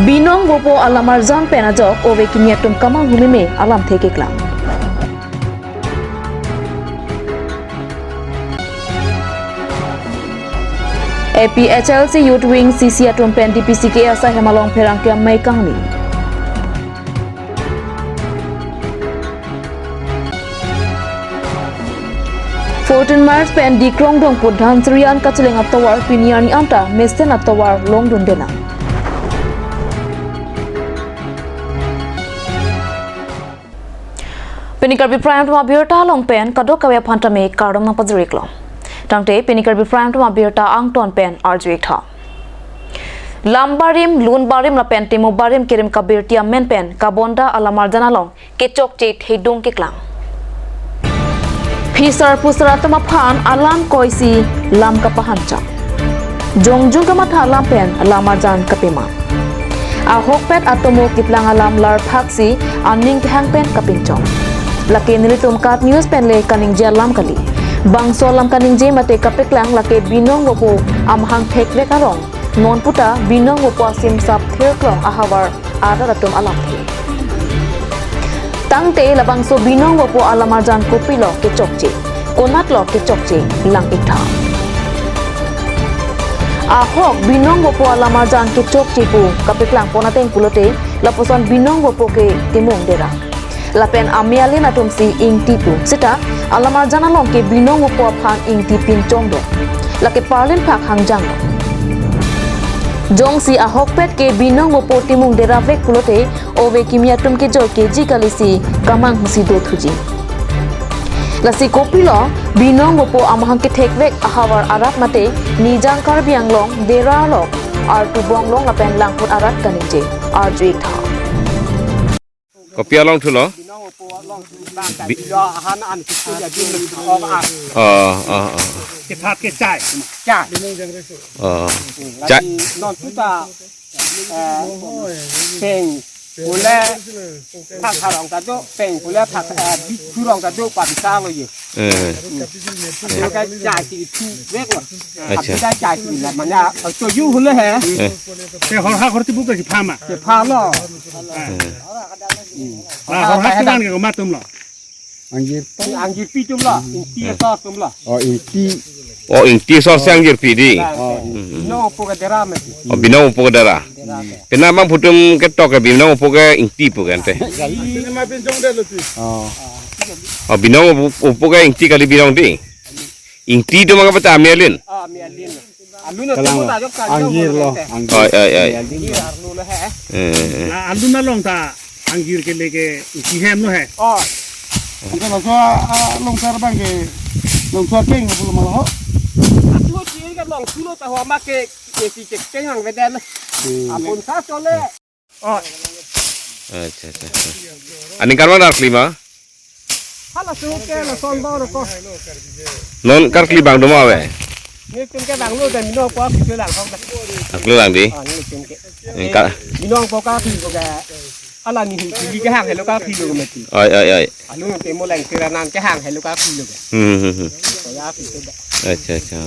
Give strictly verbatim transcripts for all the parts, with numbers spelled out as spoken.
Binong Wopo alamarjan pen ajok ove kimi atum kamanghu meme alamthe keklang. A P H L C Youth Wing C C atum pen D P C K asai hem along pherangke amei kangni. Fourteen March pen Dikrong Dongput Dhansiri an kacheleng atovar pini arni anta mesen atovar longdunde lang. Pini Karbi Prime Time abirta along pen kadokave aphan tame kardom nangpajir-iklo. Tangte pini Karbi Prime Time abirta angton pen arju-ik tha. Lam barim, lun barim lapen temo barim kerim kabirti amen pen Kabonda alamarjan along kechokche thedung keklang. Phisar phusar atum aphan alam koisi lam kapahancham. Jongjung kamatha alam pen alamarjan kapema. Ahokpet atomo keplang alam larphaksi aning kehang pen kapinchong. Lake nelitum KAT News pen le kaningje alam kali. Bangso alam kaningje mate kapeklang lake Binong Wopo amahang thekvek arong. Non puta Binong Wopo asim sap thirklong ahavar arat atum alamthe. Tangte labangso Binong Wopo alamarjan kopilo kechokche, konatlo kechokche, lang-ik tha. Ahok Binong Wopo alamarjan kechokche pu kapeklang pon ateng pulote lapuson Binong Wopo ke Timung Dera. Lapen amei alin atumsi ingti pu. Seta alamarjan along ke Binong Wopo aphan ingti pinchong do. Lake parlin phak hangjang do. Jongsi ahokpet ke Binong Wopo Timung Dera vek pulote ove kimi atum kejoi keji kalisi kamanghusi dothuji. Lasi kopilo Binong Wopo amahang kethekvek ahavar arat mate Nijang Karbi Anglong Dera along artu bonglong lapen langput arat kaningje arju-ik tha. Kopi along thulo? Bi- Kephat kechai. Chai. Oh. Chai. Lagi non puta, eh, peng pule phat harong ta do, peng pule phat, eh, bi-, thurong ta do, pabisa lo ye. Eh. Atu ka chai si ithuvek lo. Acha. Abida chai si la manya, atu yu hule he. Eh. Te hor ha hor ti bu ka kepha ma. Kepha lo. Eh. La hor ha tu kan ke komat atum lo. Angjir. Angjirpi atum lo, ingti asor atum lo. Oh, ingti. Oh, ingti asor si angjirpi dei. Oh, ingti. Binong Wopo ke Dera mati. Oh, Binong Wopo ke Dera. Dera. Penang abangphu atum ketok ke Binong Wopo ke ingti pu kan te. Oh. Oh, Binong Wopo, Wopo ke ingti kali Binong dei. Ingti atum abang pata amei alin. Ah, amei alin. Alun atum kalang ta lo. Ajok ta angjir lo, angjir. Oi, oi, oi. Angjir arlo lo he. Eh, eh, eh. La alun along ta angjir kele ke ingti hem lo he. Oh. Ita laso, ah, longsar abang ke, longsar peng pulo ma lo ho. Atu si ke long pulo ta ho ma ke, ke si ke peng ang veden. Hmm. Apun sa chole. Oh. Acha, acha, acha. Aningkan ma karkli ma? Hala suke lason bor ko. Non karkli abang do ma ave? Nelitum ke abang lo dan Binong Wopo ke lang kok. Karkli lang dei. Ah, nelitum ke. Engka. Binong Wopo karkli ko ga. Hala ni hi kehang helo karkli lo mati. Oi, oi, oi. Alun temo lang tiranan kehang helo karkli lo. Hmm, hmm, hmm. Ko ya ki to da. Acha, acha.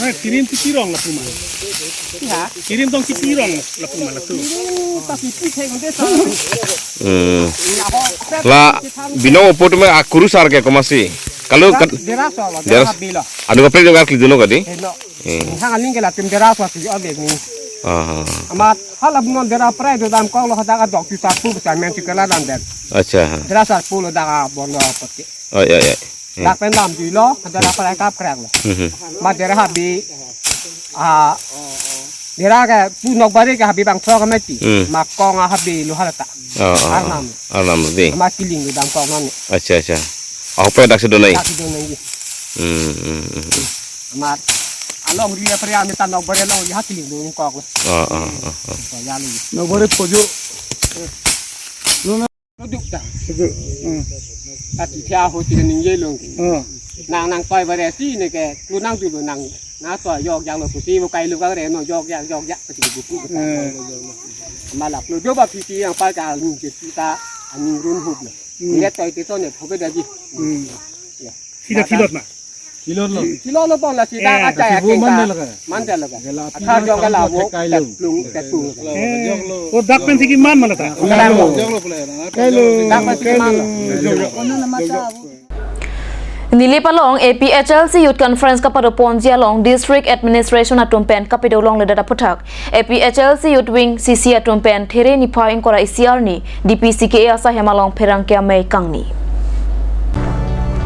Nah, kirim ti tirong lapu ma. Ya. Kirim tong ti tirong lapu ma lapu. Tapi ti saya udah sama. Hmm. La Binong Wopo atum akurusar ke komatsi. Kalau kat Dera asor lo, Dera Dera asor. Habilo. Anu kaprek dong karkli dunlo kadi? Eh, no. Hmm. Hang aling ke latum Dera asor si ave ni. Ah. Amat hala Binong Dera prai do damkok lo hadak adok tu sarpu sa men ti kela dan den. Acha. Dera sarpu lo dak abon lo pati. Oh, ya, ya. Hmm. Dak pen dam dilo, Dera prai kaprek lo. Hmm. Ma Dera Habe, ah, Dera ke pu Nokbari ke Habe bangthrok mati. Hmm. Ma Kong Habe lo hala ta. Oh, oh, oh. Arnam. Arnam dei. Ma kiling do damkok non ni. Acha, acha. Ahokpet dak si do nai. Dak si do nai. Hmm, hmm, hmm, hmm. Amat alongri apre ame ta Nokbari alongri ha kiling dun kok lo. Oh, oh, oh, oh. Ko ya lo. Nokbari pojo. Lo duk ta. Pojo. Hmm. Ati thia ho ti ningje long. Hmm. Nang nang toi bare si ne ke lu nang tu lu nang. Na toi yok jak lo pusi mo kai lu ka re no yok jak yok jak pati buku. Hmm. Amat la lu do ba piti yang pa ka lu ke ta aning run hup lo. Hmm. Ni toi ti to ne phobe da ji. Hmm. Ya. Sida thilot ma. Pilot lo. Pilot lo pon lasi ta, eh, achai kasi aking man ta. Delo ka. Man delo ka. Delo athar jong ke la vo, theklong, theklong. Eh, o dak pen thiki man mala ta. Kalang lo. Kalang lo. Dak pen thiki man lo. Kalang lo. Nilip along A P H L C Youth Conference kapadoponji along District Administration atum pen kapido longledet aphuthak A P H L C Youth Wing C C atum pen There niphai ingkoi ra isi arni D P C K A asaihem along pherangke amei kangni.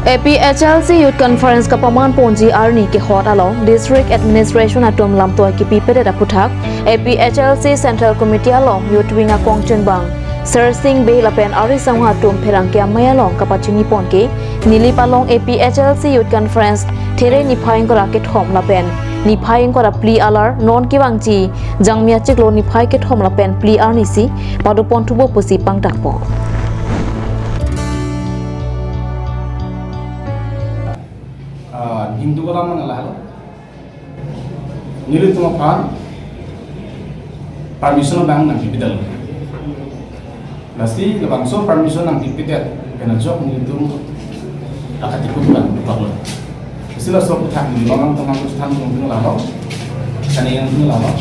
A P H L C Youth Conference kapamanponji arni kehot along District Administration atum lamtoi kipipedet aphuthak A P H L C Central Committee along Youth Wing akongchunbang Sersing Bey lapen arisong atum pherangke amei along kapachiniponke Nilip along A P H L C Youth Conference There niphai ingkoi ra kethom lapen niphai ingkoi ra phli alar non kevangji Jangmi achiklo niphai kethom lapen phli arnisi padoponthupo pusi pangdakpo. Ah, Hindu kolam nang lahelo. Nelitum aphan permission abang nangpipedet. Lasi labangso permission nangpipedet pen ajok nelitum akatipun bang dukaklo. Lasi laso aphuthak neli lomang tomang kuthan tong tong lahelo. Kani yang tong lahelo.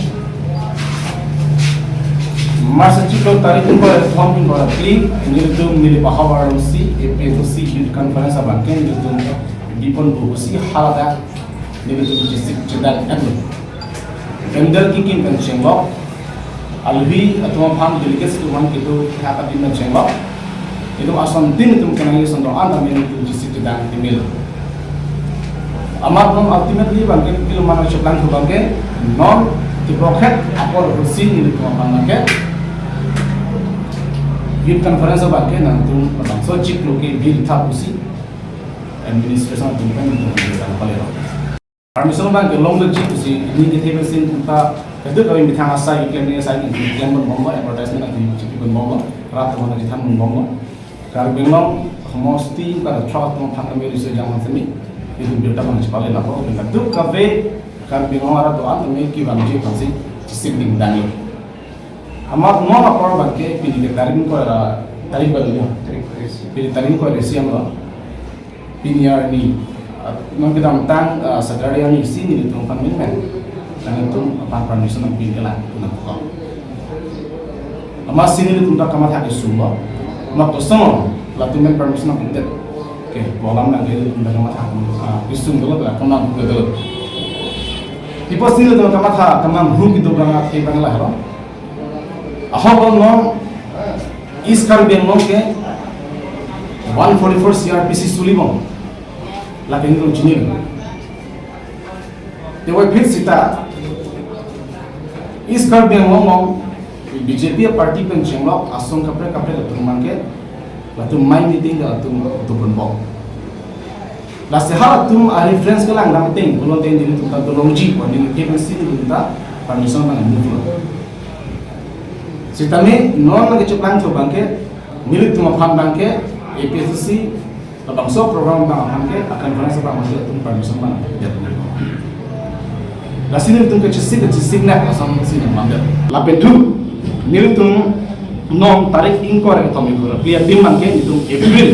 March achiklo tarik ingkoi ra kethom ingkoi ra phli nelitum Nilip ahavar alongsi A P H L C Youth Conference abang ke nelitum biponpo pusi haladak nelitum chesik chedan-etlo. Pandal kekim pen chenglok, aluhi atum aphan delegates atum aphan kedo thak adim pen chenglok, itum asontin itum kenangji ason do-an tame nelitum chesik chedan timil. Amat non ultimately abang ke nelitum mano cheplangthu abang ke non tiprokhet apor pusi nelitum aphan abang ke Youth Conference abang ke nangtum labangso achiklo ke birtha pusi administration atum pen nelitum birtha pale lo. Permission abang ke longledet pusi neli kethe pensi ta keduk kami methang asai klem ni asai klem pon bomlo, advertisement nangtum chipi pon bomlo, rat teman nangchethan pon bomlo. Karbi Anglong homosti pada throk atum aphan kami research jang semi, itum birtha abang chepale lapo, keduk kave Karbi Anglong arat do-an tame kevangji aphansi chesik dingdang lo. Amat non apor abang ke pini ke tarik ingkoi ra, tarik bal lo. Pini tarik ingkoi ra isi amlo. Pini arni, ah, non kedamtang, ah, Saturday arnisi nelitum aphan min men. Nangtum aphan permission nangpi kelang, nangkok. Amatsi nelitum ta kamatha kesung lo. Mat kosong latum pen permission nangpidet. Oke, bolam nang nelitum ta kamatha, ah, kesung dolo, ta kemang dolo. Ipo si nelitum kamatha kemanghu kedo abang athe abang lahelo. Ahok non East Karbi Anglong ke one forty-four C R P C suli bom. Lake nelitum chinilo. Tewaiphi seta East Karbi Anglong along B J P party pen chenglok asong kaprek kaprek atum abang ke latum mai meeting ke latum tupun bom. Lasi halatum a-reference kelang dam ting, pulote nelitum ta dolongji, pu neli kethe pensi nelitum ta permission abang move lo. Sitame non nangkecheplangthu abang ke, nelitum aphan abang ke, A P H L C, labangso program abang aphan ke, a-conference abang aphan ke latum permission abang ya. Lasi nelitum kechesik, kechesik nak asam si nang mandel. Lapen thu, nelitum non tarik ingkoi ra kethom ingkoi ra phli adim abang ke nelitum April,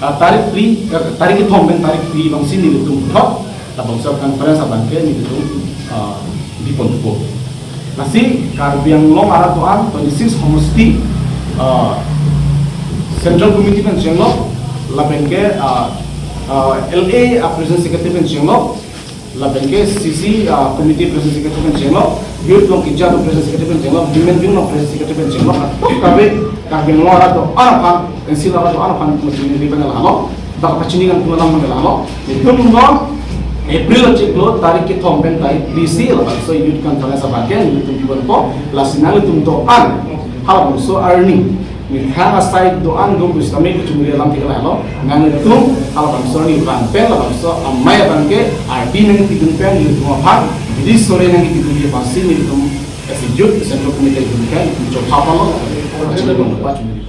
ah, tarik phli, eh, tarik kethom pen tarik phli abangsi nelitum thot, labangso conference abang ke nelitum, ah, biponpo. Lasi Karbi Anglong arat do-an twenty-six homosti, ah, Central Committee pen chenglok, lapen ke, ah, ah, L A a President Secretary pen chenglok, lapen ke C C, ah, Committee President Secretary pen chenglok, Youth along keja atum President Secretary pen chenglok, Women Wing along President Secretary pen chenglok, atum kave Karbi Anglong arat do-an aphan, N C L arat do-an aphan, mesti ni pen lahelo, dak pachini kan tulang pen lahelo. Nelitum non April achiklo tarik kethom pen tarik phli si labangso Youth Conference abang ke nelitum biponpo, lasi nanglitum do-an halabangso arni methang asai do-an do pusitame kechumri alam thik lahelo, nanglitum halabangso arni vang pen labangso amei abang ke ardi nangpidun pen nelitum aphan bidi sore nangpidunji aphansi nelitum as a youth Central Committee atum ke nelitum chopha palo, chopha palo.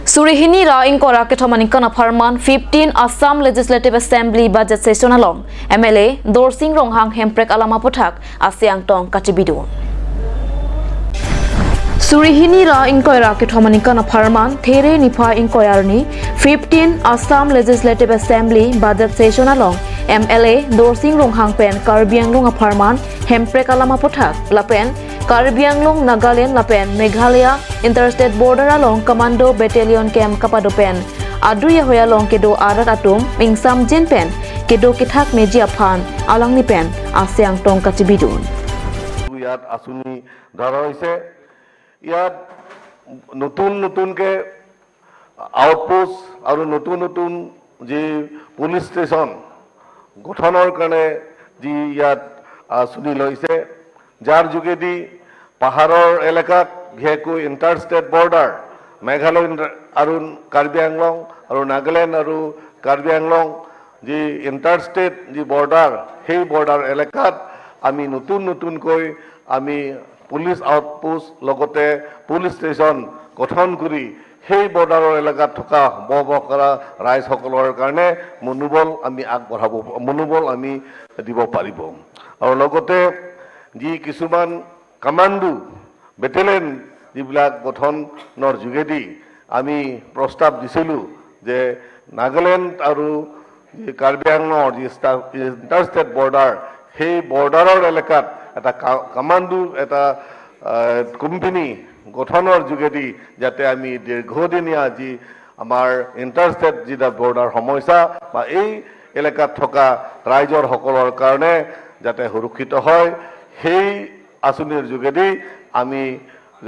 Suri hini ra ingkoi ra kethom aningkan apharman fifteen Assam Legislative Assembly Budget Session along M L A Dorsing Ronghang Hemprek alam aphuthak asiang tong kachibidun. Suri hini ra ingkoi ra kethom aningkan apharman, There niphai ingkoi arni, fifteen Assam Legislative Assembly budget session along M L A Dorsing Ronghang pen Karbi Anglong apharman Hemprek alam aputhak lapen Karbi Anglong, Nagaland lapen Meghalaya interstate border along commando battalion camp kapado pen adui ahoi along kedo arat atum ingsamjin pen kedo kethak meji aphan alangli pen asiang tong kachibidun. ইয়াত আঁচনি ধৰা হৈছে। ইয়াত নতুন নতুনকে আউটপোষ্ট আৰু নতুন নতুন যি পুলিচ ষ্টেচন গঠনৰ কাৰণে যি ইয়াত আঁচনি লৈছে, যাৰ যোগেদি পাহাৰৰ এলেকাত, বিশেষকৈ ইণ্টাৰষ্টেট বৰ্ডাৰ, মেঘালয় ইণ্টাৰ-, আৰু কাৰ্বি আংলং আৰু নাগালেণ্ড আৰু কাৰ্বি আংলং যি ইণ্টাৰষ্টেট যি বৰ্ডাৰ, সেই বৰ্ডাৰ এলেকাত আমি নতুন নতুনকৈ আমি পুলিচ আউটপোষ্ট লগতে পুলিচ ষ্টেচন গঠন কৰি সেই বৰ্ডাৰৰ এলেকাত থকা বসবাস কৰা ৰাইজসকলৰ কাৰণে মনোবল আমি আগবঢ়াব, মনোবল আমি দিব পাৰিব। আৰু লগতে যি কিছুমান কামাণ্ডো বেটেলিয়ন যিবিলাক গঠনৰ যোগেদি আমি প্ৰস্তাৱ দিছিলোঁ যে নাগালেণ্ড আৰু যি কাৰ্বি আংলঙৰ যি ষ্টা-, ইণ্টাৰষ্টেট বৰ্ডাৰ, সেই বৰ্ডাৰৰ এলেকাত এটা কা-, কামাণ্ডো এটা, আহ, কোম্পানী গঠনৰ যোগেদি যাতে আমি দীৰ্ঘদিনীয়া যি আমাৰ ইণ্টাৰষ্টেট যিটো বৰ্ডাৰ সমস্যা বা এই এলেকাত থকা ৰাইজৰসকলৰ কাৰণে যাতে সুৰক্ষিত হয়, সেই আঁচনিৰ যোগেদি আমি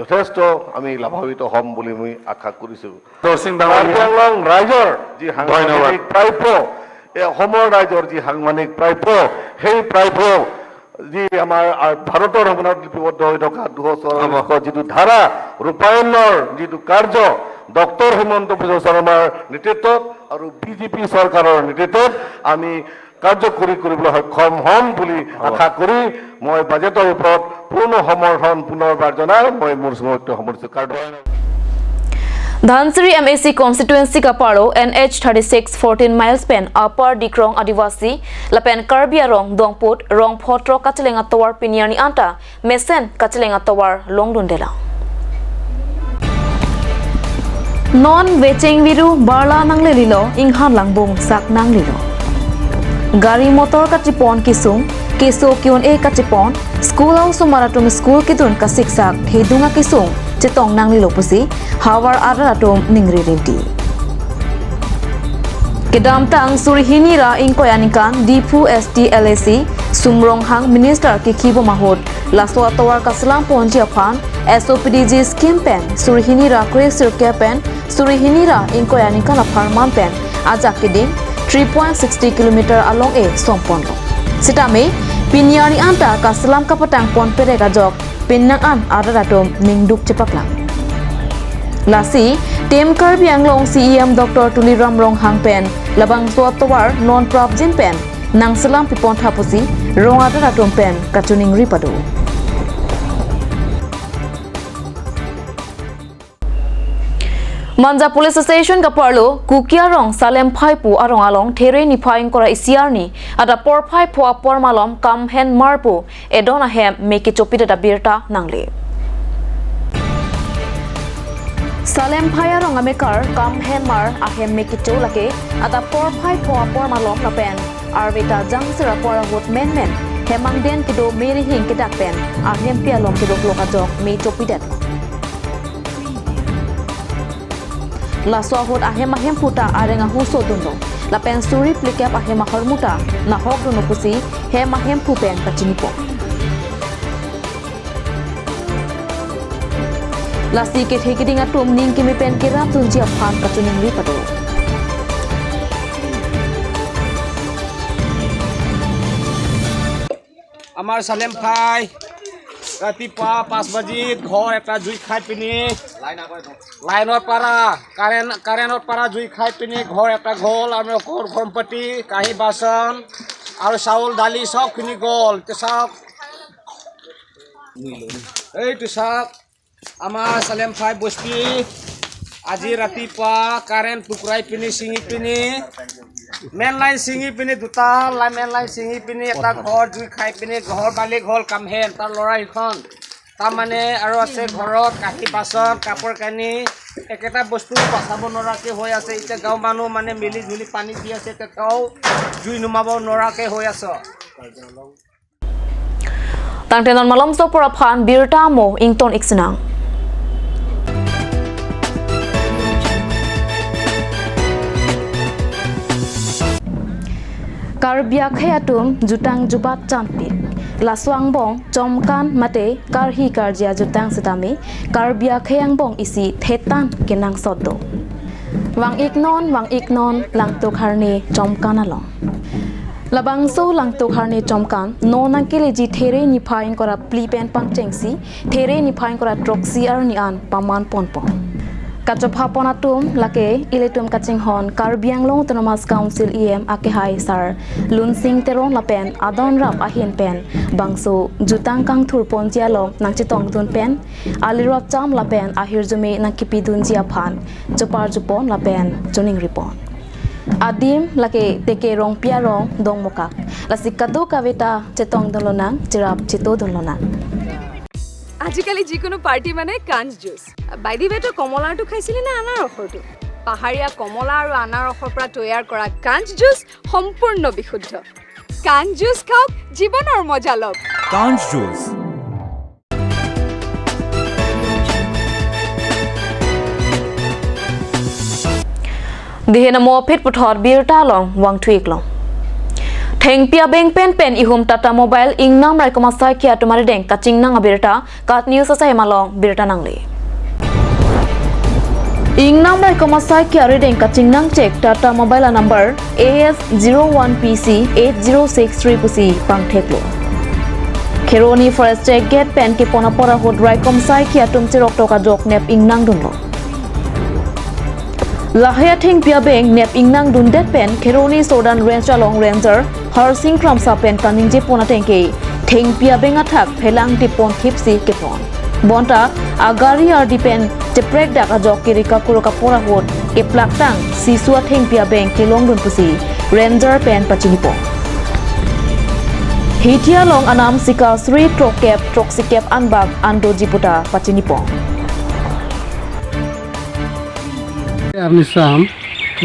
যথেষ্ট আমি লাভান্বিত হ'ম বুলি মই আশা কৰিছোঁ। দৰসিং ডাঙৰীয়া। কাৰ্বি আংলং ৰাইজৰ যি সাংবিধানিক ধন্যবাদ। প্ৰাপ্য, এই অসমৰ ৰাইজৰ যি সাংবিধানিক প্ৰাপ্য, সেই প্ৰাপ্য যি আমাৰ, আ, ভাৰতৰ সংবিধানত লিপিবদ্ধ হৈ থকা দুশ চৌৰাল্লিছ হ'ব। যিটো ধাৰা ৰূপায়ণৰ যিটো কাৰ্য ডক্টৰ হিমন্ত বিশ্ব শৰ্মাৰ নেতৃত্বত আৰু বি জে পি চৰকাৰৰ নেতৃত্বত আমি কাৰ্যকৰী কৰিবলৈ সক্ষম হ'ম বুলি হ'ব। আশা কৰি মই বাজেটৰ ওপৰত পূৰ্ণ সমৰ্থন পুনৰবাৰ জনাই মই মোৰ বক্তব্য সামৰিছোঁ। কাৰ্য Dhansiri M A C constituency kaparlo N H thirty six fourteen miles pen Upper Dikrong Adivasi lapen Karbi Anglong Dongput Rongpho throk kacheleng atovar pini arni anta mesen kacheleng atovar longdundelang. Non vecheng viru barla nanglelilo, inghan langbung sak nanglelo. Gari motor kachepon kesung, keso ke-un-e kachepon, school a-osomar atum school kedun kasiksak, thedung akesung chetong nanglelo pusi havar arat atum ningri rinti. Kedamtang suri hini ra ingkoi aningkan Diphu S T L A C Sum Ronghang Minister kekhi bom ahut laso atovar kaselam ponji aphan S O P D G scheme pen suri hini ra kre sirkep pen suri hini ra ingkoi aningkan apharman pen ajak keding three point sixty kilometer along-e somponlo. Sitame pini arni anta kaselam kapatang pon perek ajok pinnang an arat atum ningduk chepaklang. Lasi, Team Karbi Anglong C E M Doctor Tuliram Ronghang pen labangso atovar non prapjin pen nangselam pipon tha pusi rong arat atum pen kachiningri pado. Manja Police Station kaparlo Kuki arong Salemphai pu arong along There niphai ingkoi ra isi arni adap porphai pho apor malom Kamhen Mar pu edon ahem me kechopidet abirta nangle. Salemphai arong amekar Kamhen Mar ahem me kecho lake adap porphai pho apor malom lapen arve ta jangsir apor ahut menmen hemangden kedo me rihing kedak pen ahempi along kedoklok ajok me chopidet. Laso ahut ahem ahemphu ta areng ahuso dunlo lapen suri phlikep ahem ahormu ta nahok dunlo pusi hem ahemphu pen kachinipo. Lasi kethe keding atum ning keme pen kerap dunji aphan kachiningri pado. আমাৰ চালেম ভাই ৰাতিপুৱা পাঁচ বাজিত ঘৰ এটা জুই খাই পিনি লাইনৰ পৰা, কাৰেণ্ট, কাৰেণ্টৰ পৰা জুই খাই পিনি ঘৰ এটা গ'ল। আমি ঘৰ, গৰম পাতি, কাঁহী বাচন আৰু চাউল দালি চব খিনি গ'ল। এইটো চাওক, এইটো চাওক, আমাৰ চালেম ভাই বস্তি আজি ৰাতিপুৱা কাৰেণ্ট টুকুৰাই পিনি, ছিঙি পিনি, মেইন লাইন ছিঙি পিনি, দুটা লাই-, মেইন লাইন ছিঙি পিনি, এটা ঘৰ জুই খাই পিনি, ঘৰ মালিক হ'ল কামহেন, তাৰ ল'ৰা সিখন। তাৰমানে আৰু আছে ঘৰত কাঁহী বাচন, কাপোৰ কানি, একেটা বস্তু বাচাব নোৱাৰাকে হৈ আছে। এতিয়া গাঁও মানুহ মানে মিলি জুলি পানী দি আছে, তেতিয়াও জুই নুমাব নোৱাৰাকে হৈ আছে। Tangte non malomso apor aphan birta amo ington ik sinang. Karbi akhei atum jutang jubat chanpik. Laso angbong chomkan mate karhi karja jutang setame Karbi akhei angbong isi thetan kenangsot do. Vang ik non, vang ik non, Langtuk Harne chomkan along. Labangso Langtuk Harne chomkan non nangkeleji there niphai ingkoi ra phli pen pangchengsi, there niphai ingkoi ra throksi arni an paman ponpon. Kachopha pon atum lake ilitum kachinghon Karbi Anglong Autonomous Council E M akehai Sar Lunsing Teron lapen adon rap ahin pen bangso jutang kangthur ponji along nangchetongdun pen alirot cham lapen ahirjume nangkepidunji aphan chopar chopon lapen choningri pon. Adim lake Teke Rongpi arong Dongmukak. Lasi kadokave ta chetongdun lonang, cherap chetodun lonang. আজিকালি যিকোনো পাৰ্টি মানে কাঞ্চ juice. By the ৱে, তই কমলাৰটো খাইছিলি নে আনাৰসৰটো? পাহাৰীয়া কমলা আৰু আনাৰসৰ পৰা তৈয়াৰ কৰা কাঞ্চ জুচ সম্পূৰ্ণ বিশুদ্ধ। কাঞ্চ জুচ খাওক, জীৱনৰ মজা লওক। কাঞ্চ juice. Dihe namo phit puthot birta along vangthu ik long. Thengpi abeng pen pen ihum Tata Mobile ingnam raikom asaikhi atum arideng kachingnang abirta KAT News asai malong birta nangle. Ingnam raikom asaikhi arideng kachingnang chek Tata Mobile anumber A S zero one P C eight zero six three pusi pangtheklo. Kheroni Forest Check Gate pen kepon apor ahut raikom asaikhi atum cheroktok ajok nep ingnangdunlo. Lahei athengpi abeng nep ingnangdundet pen Kheroni Southern Range along Ranger Harsing Kramsa pen kaningje pon ateng ke thengpi abeng athak phelang tipon thipsi kepon. Bonta agari ardi pen cheprekdak ajok kiri kakurok apor ahut keplaktang sisu athengpi abeng kelongdun pusi Ranger pen pachinipon. Hithi along anam sika suri throkkep throksikep anbak an doji puta pachinipon. Arni sam,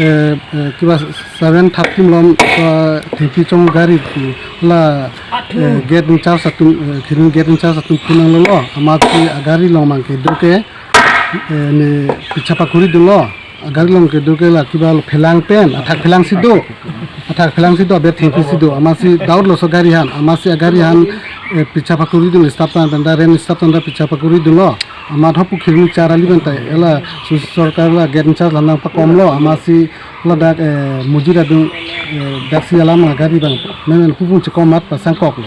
eh, eh, kiba seven thirty malom, eh, thengpi chong gari, eh, la, eh, gate in charge atum, eh, Kheroni gate in charge atum phone nanglolo, amatsi agari along abang kedo ke, eh, ne pichapa kuri dunlo, agari along kedo ke la kiba lo phelang pen, athak phelangsi do, athak phelangsi do, aber thengpisi do, amatsi doubt lo laso gari aphan, amatsi agari aphan, eh, pichapa kuri dun staff tan penta, ren staff tan pichapa kuri dunlo. Amat hopu Kheroni char ali pen tai, ela su sorkar la gate in charge la nangpakomlo, amatsi ladak, eh, mujira dung, eh, daksi alam agari abang, men men hupung chekom amat pasangkoklo.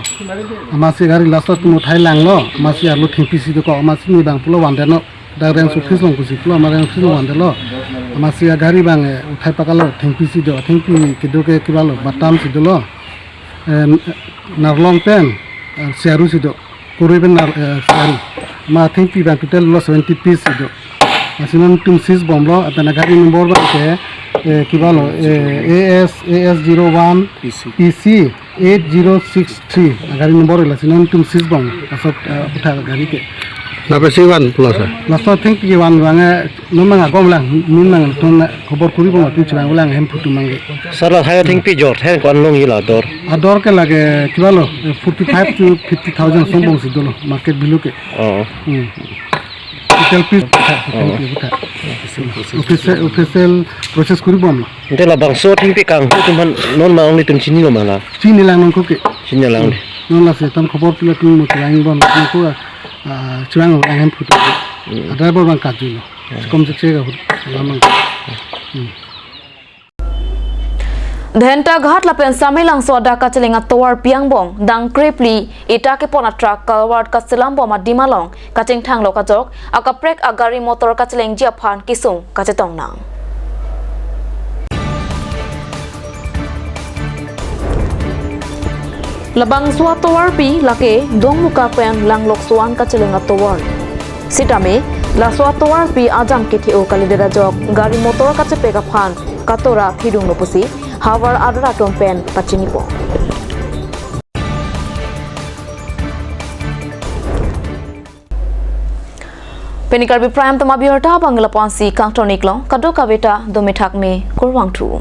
Amatsi gari last last mo thai langlo, amatsi arlo thengpisi dokok, amatsi ne abang pulo vandetno, dak range office along pusi pulo, amat range office along vandetlo. Amatsi agari abang, eh, uthai pakalo, thengpisi do, thengpi kedo ke kiba lo, batam si dolo. Eh, Narlong pen, eh, Siaru si do. Kurui pen nar, eh, Siaru. Amat thengpi abang total lo seventy piece si do. Lasi non itum seize bomlo, lapen agari number abang ke, eh, kiba lo, eh, A S, A S zero one P C. P C eight zero six three. Agari number lasi non itum seize bom. Laso, eh, aputhak agari ke. Lapen si van pulo sir? Laso thengpi van abang, eh, non abang agom lang, min abang ton khobor kuri bom, atum chevang lang hemphu atum abang ke. Sir, lahei athengpi ajor, theng ko-an longji la ador? Ador ke lake kiba lo, eh, forty-five to fifty thousand songbong si dolo, market value ke. Oh. Hmm. Total piece, oh, official, official process kuri bomlo. Ante labangso thengpi kanghu atum aphan non ma only itum chinilo ma la? Chini lang nangkok ke. Chini lang. Hmm. Non lasi tam khobor pilo atum mo chevang bom, nangkok, ah, chevang lang hemphu atum. Hmm. Adar bor abang kaju lo. Hmm. Kom se chega hut, lamang. Hmm. Dhentaghat lapen Samelangso adak kacheleng atovarpi angbong, dang krephli ita kepon atruck culvert kaselam bom adim along kachingthang lok ajok, akaprek agari motor kachelengji aphan kesung kachetong nang. Labangso atovarpi lake Dongmukak pen Langlokso an kacheleng atovar. Sitame, laso atovarpi ajam kethe-o kalidet ajok, gari motor kachepek aphan katora phidunglo pusi havar ador atum pen pachinipon. Pini Karbi Prime Time abirta abang lapu-ansi kangton-iklo, kadokave ta dome thakme, kurvangthu.